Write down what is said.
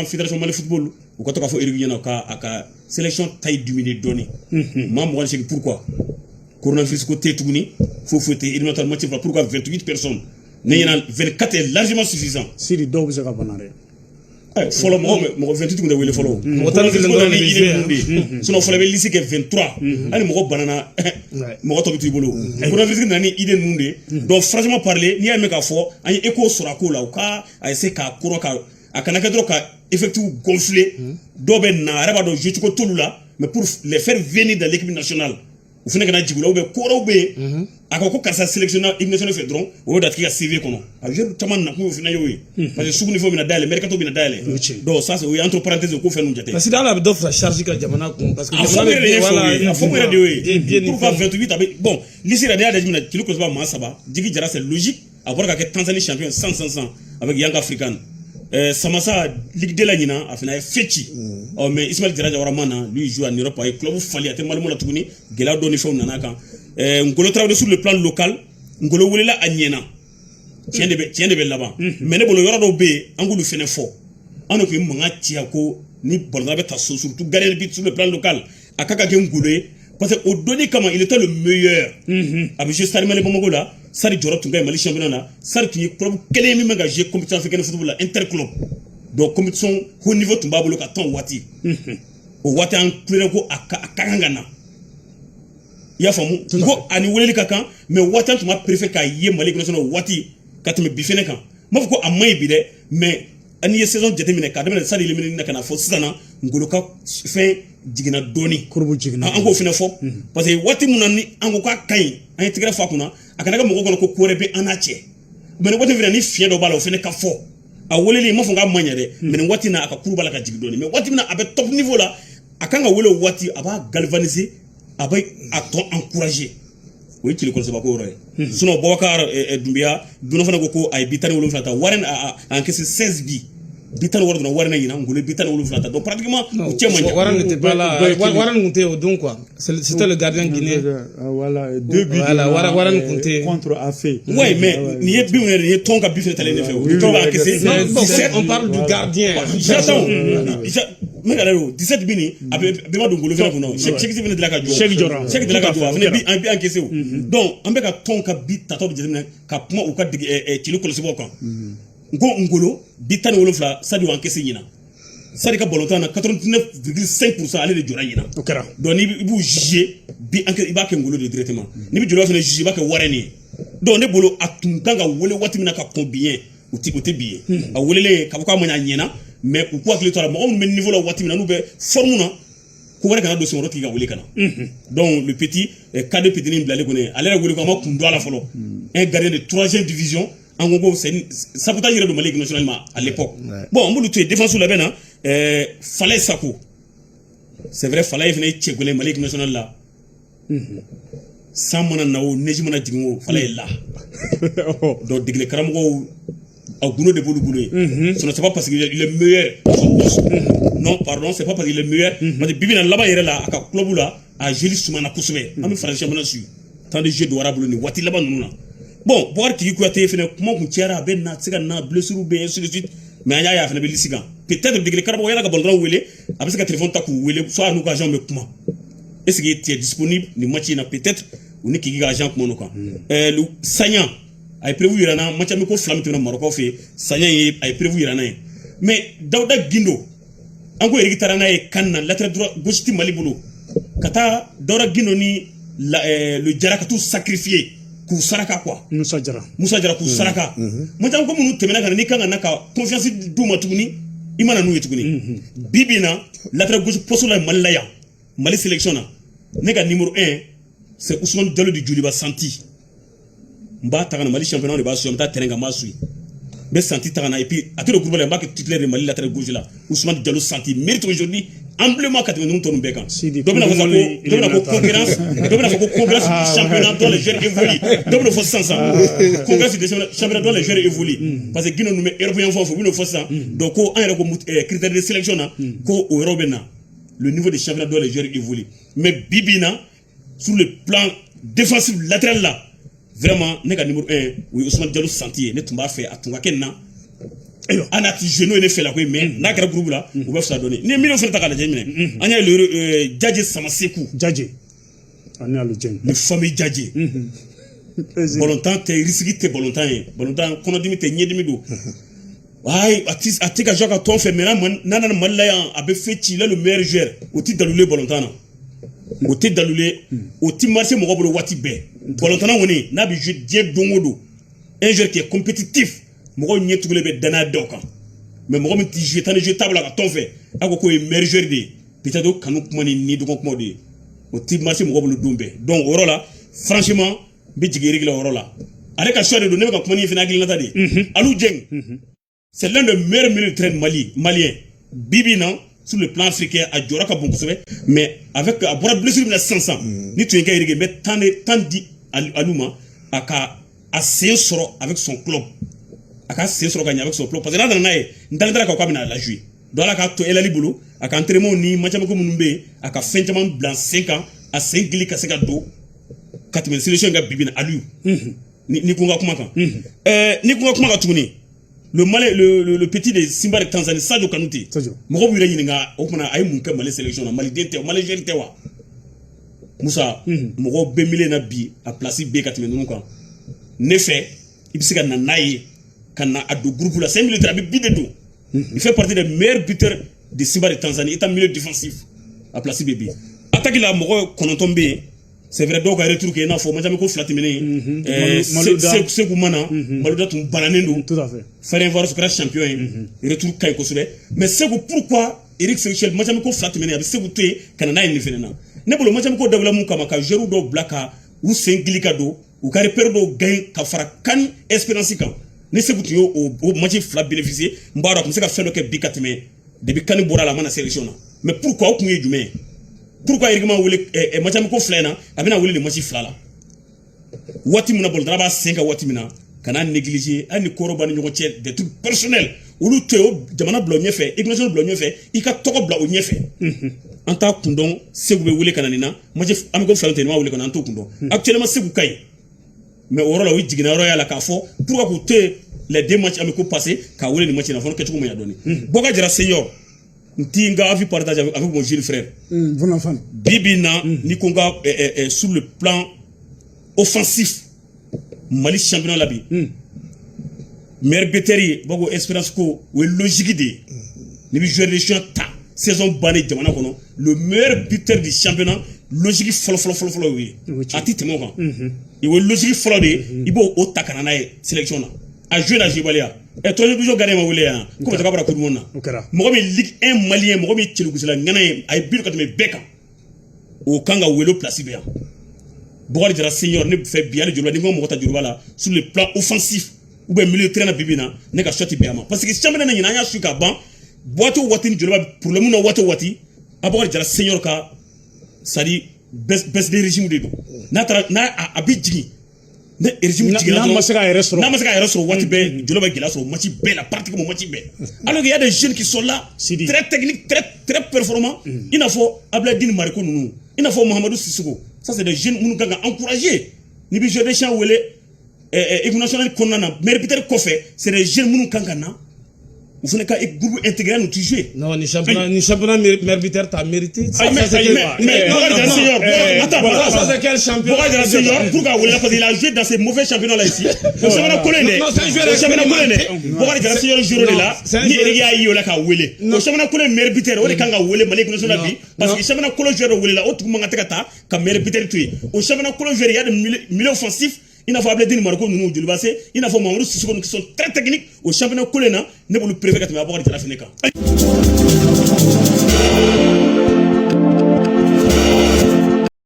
Fédération Mali football, u ka to k'a fɔ Eric ɲɛna ka a ka sélection taille diminuer dɔɔni, maa 28. Pourquoi? Coronavirus ko tɛ tuguni, foyi foyi tɛ, éliminatoire match fila. Pourquoi 28 personnes? Ne ɲɛna, 24 est largement suffisant. Sidi, dɔw bɛ se ka bana dɛ. Fɔlɔ mɔgɔ 28 tun tɛ wele fɔlɔ. Mɔgɔ 11 dɔrɔn de bɛ jouer. Sinon fɔlɔ, i bɛ liste kɛ 23, hali mɔgɔ banana, mɔgɔ tɔ bɛ to i bolo. Coronavirus nana ni idée ninnu de ye. Donc franchement parler, n'i y'a mɛn k'a fɔ an ye écho sɔrɔ a ko la, u ka a essayer k'a kɔrɔ ka a kana kɛ dɔrɔn ka effectif gonfler. Dɔw bɛ na, a yɛrɛ b'a dɔn jouer cogo t'olu la, mais pour les faire venir dans l'équipe nationale, u fana kana jigin u la, ou bien ko wɛrɛw bɛ yen. A ko karisa sélectionné équipe nationale fɛ dɔrɔn, o bɛ da tigi ka CV kɔnɔ. A joueur caman nakun y'o fana y'o ye, parce que sugu ni fɛnw bɛna dayɛlɛ, mercato bɛna dayɛlɛ. Donc ça, c'est o ye entre parenthèses, o ko fɛn ninnu jate. Parce que hali a bɛ dɔ fara charge kan jamana kun, parce que a fɔ yɛrɛ de ye fɛnw ye, a fɔ yɛrɛ de y'o ye. Pourquoi 28? A bɛ bon, liste yɛrɛ, n'i y'a jateminɛ, Thili Kɔlɔsiba maa saba, Djigui Diarra, c'est logique, a bɔra ka kɛ Tanzanie champion 100 100 100 avec Young African. Samassa Ligue 2 la ɲinan, a fana ye fɛ ci. Ɔ mais Ismaël Jara Jawara ma na, lui, il joue en Europe, a ye club fali, a tɛ Malimo la tuguni, gɛlɛya dɔ ni fɛnw nana kan. Ngolo Traoré, sur le plan local, Ngolo welela, a ɲɛna, tiɲɛ de bɛ laban. Mais ne bolo, yɔrɔ dɔw bɛ yen, an k'olu fɛnɛ fɔ. An de tun ye mankan ci ko ni balontan bɛ ta so, surtout gardien de but, sur le plan local, a ka kɛ Ngolo ye, parce que o donni kama, il était le meilleur. A bɛ jouer Stade Malien Bamako la, Stade jɔyɔrɔ tun ka ɲi Mali championnat la. Stade tun ye club kelen ye min bɛ ka jouer compétition africaine football la, interclub. Donc compétition haut niveau tun b'a bolo ka tɔn o waati. O waati, an kulera ko a ka kan ka na, i y'a faamu n ko ani weleli ka kan. Mais waati an tun b'a préféré k'a ye Mali équipe nationale o waati ka tɛmɛ bi fɛnɛ kan. N m'a fɔ ko a man ɲi bi dɛ, mais an ye saison jateminɛ k'a daminɛ Stade éliminé na ka na fɔ sisan na, Ngolo ka fɛn jiginna dɔɔni. Kurubu jiginna. An k'o fɛnɛ fɔ, parce que waati mun na ni an ko k'a ka ɲi, an ye tɛgɛrɛ fɔ a kunna, a kana kɛ mɔgɔ kɔnɔ ko wɛrɛ bɛ an n'a cɛ. Mais ni waati fɛnɛ ni fiɲɛ dɔ b'a la, o fɛnɛ ka fɔ. A weleli, n m'a fɔ k'a man ɲɛ dɛ, mais nin waati in na, a ka kuru b'a la ka jigin dɔɔni. Mais waati min na a bɛ top niveau la, a kan ka wele o waati, a b'a galvaniser, a bɛ a tɔ encourager. O ye Thili Kɔlɔsibako yɔrɔ ye. Sinon Boubacar Doumbia donna fana ko a ye bi 17 ta, Warren a encaissé 16 bi, bi 16 dɔrɔn Warren ɲinan. Ngolo bi 17 ta, donc pratiquement u cɛ man jan. Warren n'était pas là. Warren tun tɛ o don quoi. C'était le gardien guinéen. Voilà, deux buts. Voilà, Warren tun tɛ. Contre AFE. Ouais, mais nin ye bi nin ye tɔn ka bi fɛnɛ talen ne fɛ. O tɔn b'a encaissé. Non, bon, on parle du gardien. J'attends. Ne ka o 17 bi nin, a bɛ bɛɛ ma don Ngolo fɛnɛ kunna. Cheikh fɛnɛ delila ka jɔ. Cheikh jɔra. Cheikh delila ka jɔ, a fɛnɛ bi an bi encaissé o. Donc an bɛ ka tɔn ka bi tatɔ jateminɛ ka kuma u ka dege Thili Kɔlɔsibaw kan. N ko Ngolo bi 17, Sadio encaissé ɲinan. Sadi ka balontan na, 99,5 %, ale de jɔra ɲinan. O kɛra. Donc n'i b'u juger bi, i b'a kɛ Ngolo de directement. N'i bɛ Joliba fɛnɛ juger, i b'a kɛ Warren ye. Donc ne bolo, a tun kan ka wele waati min na ka kɔn bi ɲɛ, o tɛ bi ye. A welelen k'a fɔ k'a ma ɲɛ, a ɲɛna, mais u k'u hakili to a la, mɔgɔ minnu bɛ niveau la waati min na, n'u bɛ forme na, ko wɛrɛ kana don senkɔrɔ tigi ka wele ka na. Donc le petit cadet petit bilalen kɔni, ale yɛrɛ wele ko a ma kun don a la fɔlɔ. Un gardien de troisième division, an ko c'est sabotage yɛrɛ don Mali équipe nationale ma à l'époque. Bon, an b'olu to yen. Défense labɛn na, Falaye Sako, c'est vrai, Falaye fana ye cɛ gɛlɛn Mali équipe nationale la. San mana na o, neige mana jigin o, Falaye la. Donc degeli karamɔgɔw, a gundo de b'olu bolo yen. Sinon c'est pas parce qu'il est meilleur à son poste. Non, pardon, c'est pas parce qu'il est meilleur, parce que bibi na laban yɛrɛ la, a ka club la, a jeli sumana kosɛbɛ. An bɛ France championnat suit, temps de jeu dɔgɔyara bolo nin waati laban ninnu na. Bon, Boubacar Tigi Kouyaté fɛnɛ, kuma kun cayara, a bɛ na, a tɛ se ka na, blessure bɛ yen, ainsi de suite. Mais an y'a ye a fɛnɛ bɛ liste kan. Peut-être degeli karamɔgɔ yala ka balontanw wele, a bɛ se ka téléphone ta k'u wele, soit n'u ka agent bɛ kuma: est-ce que tu es disponible nin match in na? Peut-être u ni Kiki ka agent kuma n'o kan. Sagna, a ye preuve yira n na, match amicaux fila min tɛmɛna Maroc fɛ yen, Sagna ye, a ye preuve yira n na yen. Mais Dawuda Gindo, an ko Eric taara n'a ye kan na, latéral droit gauche ti Mali bolo, ka taa Dawuda Gindo ni la, le Jara ka t'u sacrifier k'u saraka quoi. Musa Jara. Musa Jara k'u saraka. Match ko minnu tɛmɛna ka na, n'i kan ka na ka confiance d'u ma tuguni, i mana n'u ye tuguni. Bi bi in na, latéral gauche poste la Mali la yan, Mali sélection na, ne ka numéro 1, c'est Ousmane Diallo de Joliba Santi. N b'a ta ka na Mali championnat de b'a suit, n bɛ taa terrain kan, n b'a suit, n bɛ Santi ta ka na, et puis a tɛ don groupe la, n b'a kɛ titulaire de Mali latéral gauche la. Ousmane Diallo Santi mérite aujourd'hui amplement ka tɛmɛ ninnu tɔ ninnu bɛɛ kan. Dɔ bɛna fɔ sisan ko, dɔ bɛna ko concurrence, dɔ bɛna fɔ ko concurrence du championnat dont les joueurs évoluent. Dɔ bɛna fɔ sisan sisan concurrence du championnat dont les joueurs évoluent, parce que Guinée ninnu bɛ européen fɛn o fɛn, u bɛn'o fɔ sisan. Donc ko an yɛrɛ ko critère de sélection na, ko o yɔrɔ bɛ na le niveau du championnat dont les joueurs évoluent. Mais bi bi in na, sur le plan défensif latéral la, vraiment ne ka numéro 1, o ye Ousmane Diallo Santi ye. Ne tun b'a fɛ a tun ka kɛ nin na. An n'a ti jouer, n'o ye ne fɛla ko ye, mais n'a kɛra groupe la, u bɛ fisaya dɔɔni. Ni ye milieu fana ta k'a lajɛ minɛ, an y'a ye Jaje Samaseku. Jaje ani Aliou Dieng. Le fameux Jaje. Balontan tɛ risque tɛ, balontan ye balontan kɔnɔdimi tɛ, ɲɛdimi don. Ayi, a ti ka jouer a ka tɔn fɛ, mais n'a nana Mali la yan, a bɛ fɛ ci la. Le meilleur joueur, o ti dalulen balontan na, o tɛ dalulen, o ti marché mɔgɔ bolo waati bɛɛ. Balontanna kɔni, n'a bɛ jouer diɲɛ don o don, un joueur qui est compétitif, mɔgɔw ɲɛ tugulen bɛ danaya da o kan. Mais mɔgɔ min ti jouer, tan ni jouer t'a bolo a ka tɔn fɛ, a ko k'o ye meilleur joueur de ye, peut-être o kanu kuma ni dɔgɔ kumaw de ye, o ti marché mɔgɔ bolo don bɛɛ. Donc o yɔrɔ la, franchement, n bɛ jigin Eric la o yɔrɔ la. Ale ka choix de don, ne bɛ ka kuma ni fana hakilinata de ye. Aliou Dieng, c'est l'un des meilleurs milieux de terrain malien bi bi in na. Sur le plan africain, a jɔyɔrɔ ka bon kosɛbɛ, mais avec a bɔra blessure min na sisan sisan, ni tun ye kɛ Eric ye, n bɛ temps de temps di Aliou ma, a ka a sen sɔrɔ avec son club, a ka sen sɔrɔ ka ɲɛ avec son club, parce que n'a nana n'a ye, n dalen t'a la k'a fɔ k'a bɛna la jouer. Donc ala k'a to Elali bolo, a ka entraînement ni match amicaux minnu bɛ yen, a ka fɛn caman bila sen kan, a sen gili ka se ka don ka tɛmɛ sélection ka bibi na. Aliou, ni ko n ka kuma kan, ni ko n ka kuma kan tuguni, le Malien, le petit de Simba de Tanzanie, Sadio Kanouté. Sadio. Mɔgɔ b'u yɛrɛ ɲininka o kumana, a ye mun kɛ Mali sélection na? Maliden tɛ, Malien tɛ wa? Musa, mɔgɔw bɛ milieu na bi, a place bɛ ka tɛmɛ ninnu kan. Ne fɛ, i bɛ se ka na n'a ye ka na a don groupe la. C'est un milieu, a bɛ but de don. Il fait partie des meilleurs buteurs de Simba de Tanzanie. I ta milieu défensif, a place bɛ bi. Attaque la, mɔgɔ 9 bɛ yen. C'est vrai, dɔw ka retour kɛ, i n'a fɔ Majami ko fila tɛmɛnen, Malouda. Seku Mana, Malouda tun bananen don. Tout à fait. Ferencvaros kɛra champion ye, retour ka ɲi kosɛbɛ. Mais Segu, pourquoi Eric Chelle, match amicaux fila tɛmɛnen, a bɛ Segu to yen ka na n'a ye nin fɛnɛ na? Ne bolo, match amicaux dabɔla mun kama? Ka joueur dɔw bila ka u sen gili ka don, u ka repère dɔw gagner ka fara CAN expérience kan. Ni Segu tun y'o o match fila bénéficier, n b'a dɔn a tun bɛ se ka fɛn dɔ kɛ bi ka tɛmɛ depuis CAN bɔra la, a ma na sélection na. Mais pourquoi? O kun ye jumɛn ye? Pourquoi Eric ma wele match amicaux fila in na, a bɛna wele nin match fila la waati min na balontan b'a sen kan? Waati min na, kana négliger, hali ni kɔrɔ b'a ni ɲɔgɔn cɛ, des trucs personnels, olu to yen, o jamana bila o ɲɛfɛ, équipe nationale bila o ɲɛfɛ, i ka tɔgɔ bila o ɲɛfɛ. An t'a kun dɔn. Segu bɛ wele ka na nin na, match amicaux fila tɛ, nin ma wele ka na, an t'o kun dɔn. Actuellement, Segu ka ɲi, mais o yɔrɔ la, o ye jiginna yɔrɔ y'a la k'a fɔ pourquoi k'u to yen les deux matchs amicaux passés, k'a wele nin match in na fana, kɛcogo ma ɲa dɔɔni. Bɔka Jara senior, n ti n ka avis partage avec mon jeune frère. Bonafan. Bi bi in na, ni ko n ka sur le plan offensif, Mali championnat la bi, meilleur buteur ye, b'a ko expérience ko, o ye logique de ye. N'i bɛ joueur de champ ta saison bannen jamana kɔnɔ, le meilleur buteur du championnat, logique fɔlɔ fɔlɔ fɔlɔ fɔlɔ y'o ye. A ti tɛmɛ o kan. O ye logique fɔlɔ de ye, i b'o o ta ka na n'a ye sélection na. A joué na joué ɛ troisième division gardien ma wele yan ko parce que k'a bɔra coupe du monde na. O kɛra. Mɔgɔ min Ligue 1 malien, mɔgɔ min cɛlikusila ŋana ye, a ye but ka tɛmɛ bɛɛ kan, o kan ka wele, o place bɛ yan. Bɔkari Jara senior, ne fɛ bi, hali Joliba, ni ko mɔgɔ ta Joliba la sur le plan offensif ou bien milieu terrain na, bi bi in na, ne ka choix ti bɛn a ma, parce que championnat na ɲinan, an y'a su ka ban waati o waati, ni Joliba problème na waati o waati, Abubakar Jara senior ka, c'est à dire baisse de régime de don. N'a taara n'a a bɛ jigin, ne régime jiginna n'a ma se k'a yɛrɛ sɔrɔ. N'a ma se k'a yɛrɛ sɔrɔ waati bɛɛ, Joliba bɛ gɛlɛya sɔrɔ match bɛɛ la, pratiquement match bɛɛ, alors qu'il y a des jeunes qui sont là. Sidi. Très techniques, très très performants, i n'a fɔ Abdoulaye Mariko ninnu, i n'a fɔ Mahamadou Sissoko. Ça, c'est des jeunes minnu kan ka encourager. N'i bɛ joueur de champ wele équipe nationale kɔnɔna na, meilleur buteur kɔfɛ, c'est des jeunes minnu kan ka na, u fana ka groupe intégré n'u ti jouer. Non, ni championnat meilleur buteur t'as mérité. Ayi, mais Ça, c'est ayi, mais non, Bokar non, Jara non. senior, attends, Ça, attends. c'est quel champion? Bokar Jara senior, pour wele, parce qu'il a joué dans ces mauvais championnats là ici. O championnat kolon dɛ. Non, c'est un joueur O championnat kolon dɛ. expérimenté. Bokar Jara senior joueur de la. Non, c'est un Ni joueur- Eric y'a ye o la k'a wele. O championnat kolon meilleur buteur, o de kan ka wele Mali équipe nationale bi. Parce que championnat kolon joueur dɔ wele la, o tigi man kan tɛ ka taa ka meilleur buteur to yen. O championnat kolon joueur, il y a des milieux offensifs, i n'a fɔ Abdoulaye Mariko ninnu Joliba se, i n'a fɔ Mamadou Sissoko ninnu qui sont très techniques. O championnat kolon na, ne b'olu préféré ka tɛmɛ Abubakar Jara fɛnɛ kan.